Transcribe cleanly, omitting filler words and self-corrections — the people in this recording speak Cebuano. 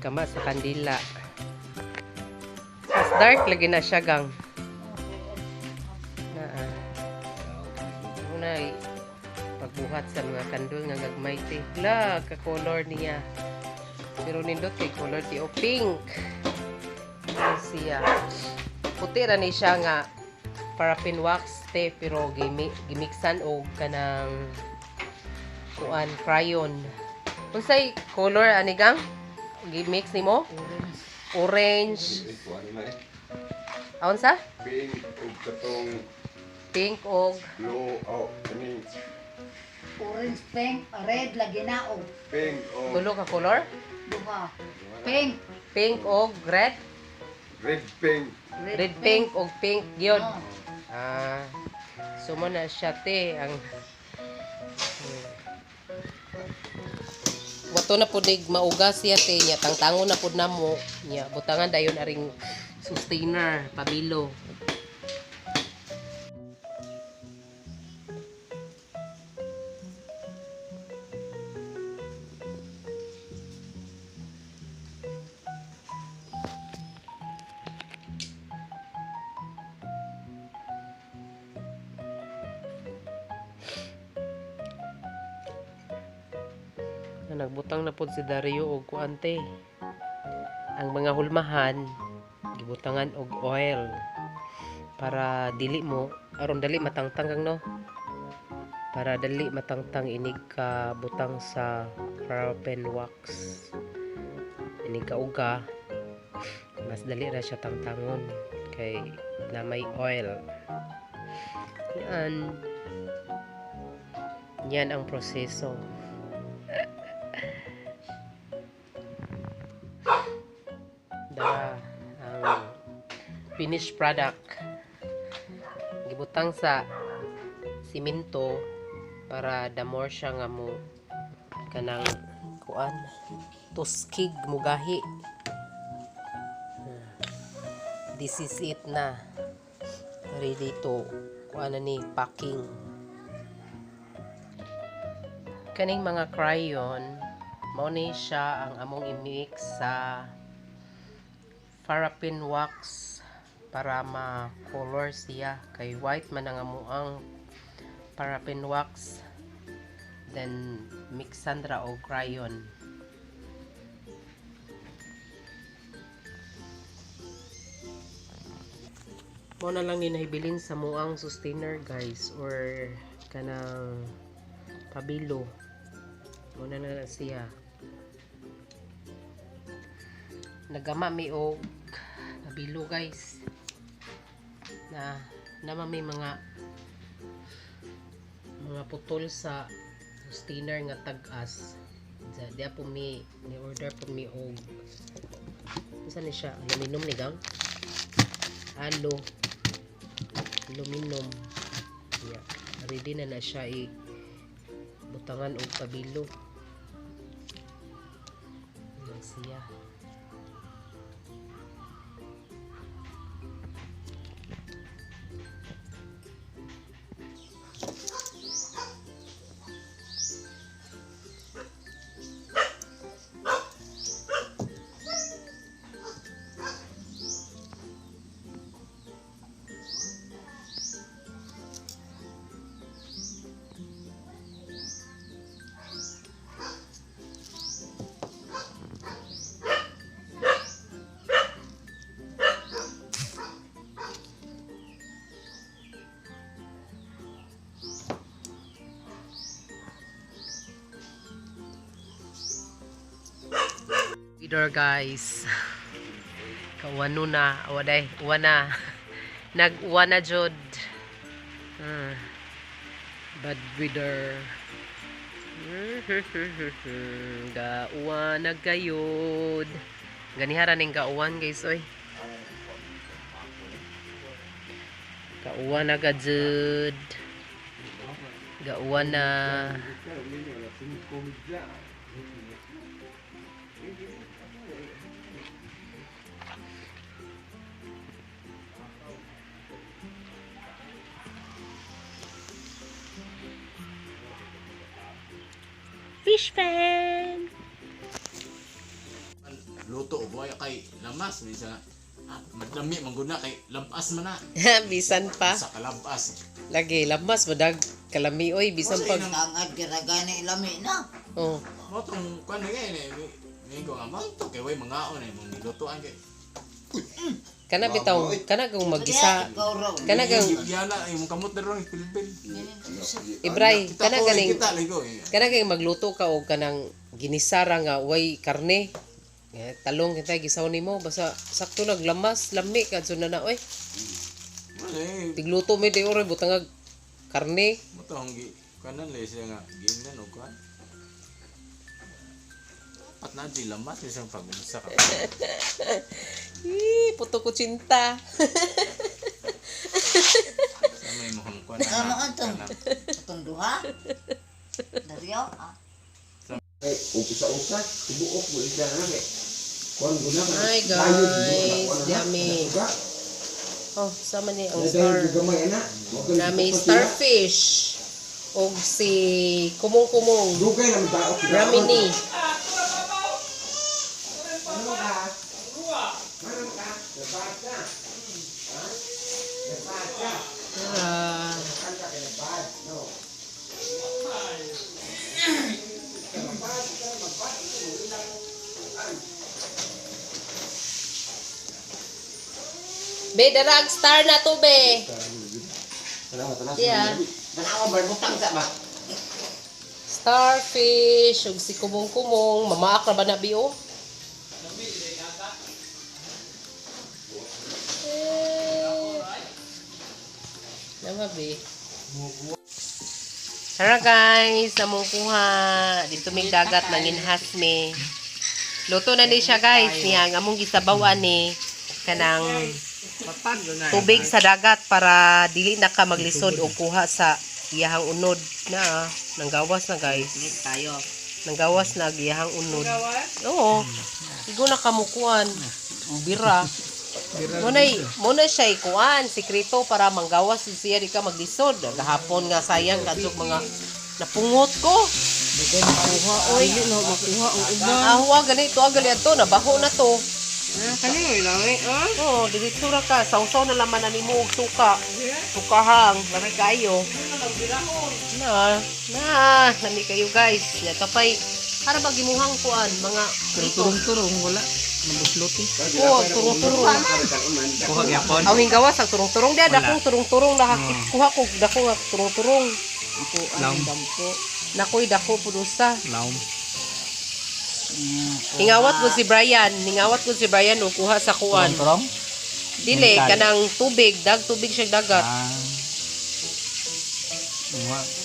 Nagkama sa kandila. Mas dark lagi na siya, gang. Naa. Una pagbuhat sa mga kandol nga gagmay te. La, ka-color niya. Pero nindot kay color ti o pink. Ano siya. Puti ra ni siya nga paraffin wax te, pero gimiksan og kanang kuan, crayon. Unsay color ani, gang? Gimix nimo? Orange. Orange. Kuan na eh. Aon sa? Pink ug katong Pink og blue, oh, kaning Orange, pink, red lagi na og pink o tulo ka color? duha. Pink, Pink og red? Red pink. Red, pink og pink gyud. Oh. Ah. So mo na siya te ang. Wato na pud nig mauga siya te nya, tangtangon na pud namo nya, butangan dayon aring sustainer pabilo. Na nagbutang na pud si Dario og kuan te. Ang mga hulmahan gibutangan og oil para dili mo aron dali matangtang kang, no, para dali matangtang inig ka butang sa paraffin wax, inig ka uga, mas dali ra siya tangtangon kay na may oil yan. Yan ang proseso. Dara ang finished product, gibutang sa simento para the more siya nga mo kanang kuan, tuskig, mugahi. This is it na, ready to kuan na ni, packing. Kaning mga crayon mao ni siya ang among i-mix sa paraffin wax para ma-color siya, kay white man ang amuang paraffin wax, then mixan ra og crayon. Mo na lang ni nahibilin sa muang sustainer, guys, or kanang pabilo. Mo na na siya. Nagama mi og pabilo, guys, na naman may mga putol sa sustainer nga tag-as. Diya po mi ni order po mi og unsa ni siya, aluminum ni, gang, aluminum. Yeah, ready na na siya i butangan og pabilo. Yan siya. Either, guys. Kawano na, awaday, uwa na. Nag-uwa na jud. Bad weather. Gauwan na gayod. Ganihara ning gauwan, guys, oy. Gauwan na gajud. Gauwan na. Fish fan. Luto og waya kay lamas minsan ah, madlami man gud na kay lampas man na. Bisan pa. Sa kalabas. Lagi lamas madag kalami oy bisan pag Ang giragani lami na. Oh. Mo tong kuan na kay ni ni ko nga mo to kay way mangaon eh mong nilutuan kay. Kana bitaw, kana kung magisa. Ikaw raw. Kana kang Yana imong kamot na ron pilpil. Ibray, Kita kana ko ganing kita lagi ko. Eh. kana kay magluto ka og kanang ginisara nga way karne. Eh, talong kita gisaw nimo basta sakto naglamas lami kadto na na oy. Wala eh Tigluto mi di oray butangag karne. mo to ang gi kanan le siya nga ginan og kuan. Dapat na di lamas isang pag-unsa ka. Ih, puto ko cinta. Sa may mohong kuan. Tama ka to. Atong duha. Daryo. Ah. Ay, usa-usa, tibuok mo isa na kay. Kuan ko na. Hi, guys. Yummy. Oh, sama ni ang star. Gamay ana. Nami starfish og si kumong-kumong Dugay na tao. Ramini. Ah. Be, dara ang star na to, be. Yeah. Tanawa ba butang sa ba? Starfish, ug si kumong-kumong, mamaak ra ba na bio? Eh. Nama be. Tara guys, among kuha. Dito may dagat nanginhas mi. Luto na ni siya guys, niya ang among gisabawan ni kanang tubig sa dagat para dili na ka maglisod og kuha sa iyahang unod na ah. Nanggawas na guys. Tayo. Nanggawas na ang iyahang unod. Oo. Igo na kamukuan. Bira. Muna siya ikuan, sikreto para manggawas siya di ka maglisod. Gahapon nga sayang kadtong mga napungot ko. Makuha, oy. No, makuha ang uban. Ah, huwa ganito, ah, gali ato, nabaho na to. Ah, kani lami, ah. Oo, diretso ra ka. Sawsaw na laman na nimo og suka. Sukahang, lami kayo. Na, na, lami kayo guys. Natapay, para ba gimuhang kuan mga prito. Turong-turong wala. Nabuslot eh. Oo, turong-turong. Kuha gyapon. Aw hinggawas ang turong-turong dia dakong turong-turong nakakikuha ko dako nga turong-turong. Ako ang Laom. dampo. Nakoy dako pud usa. Laom. Hingawat ko si Brian, hingawat ko si Brian og kuha sa kuan. Turong-turong? Dili Mental. kanang tubig, dag tubig siya dagat. Ah. Wa.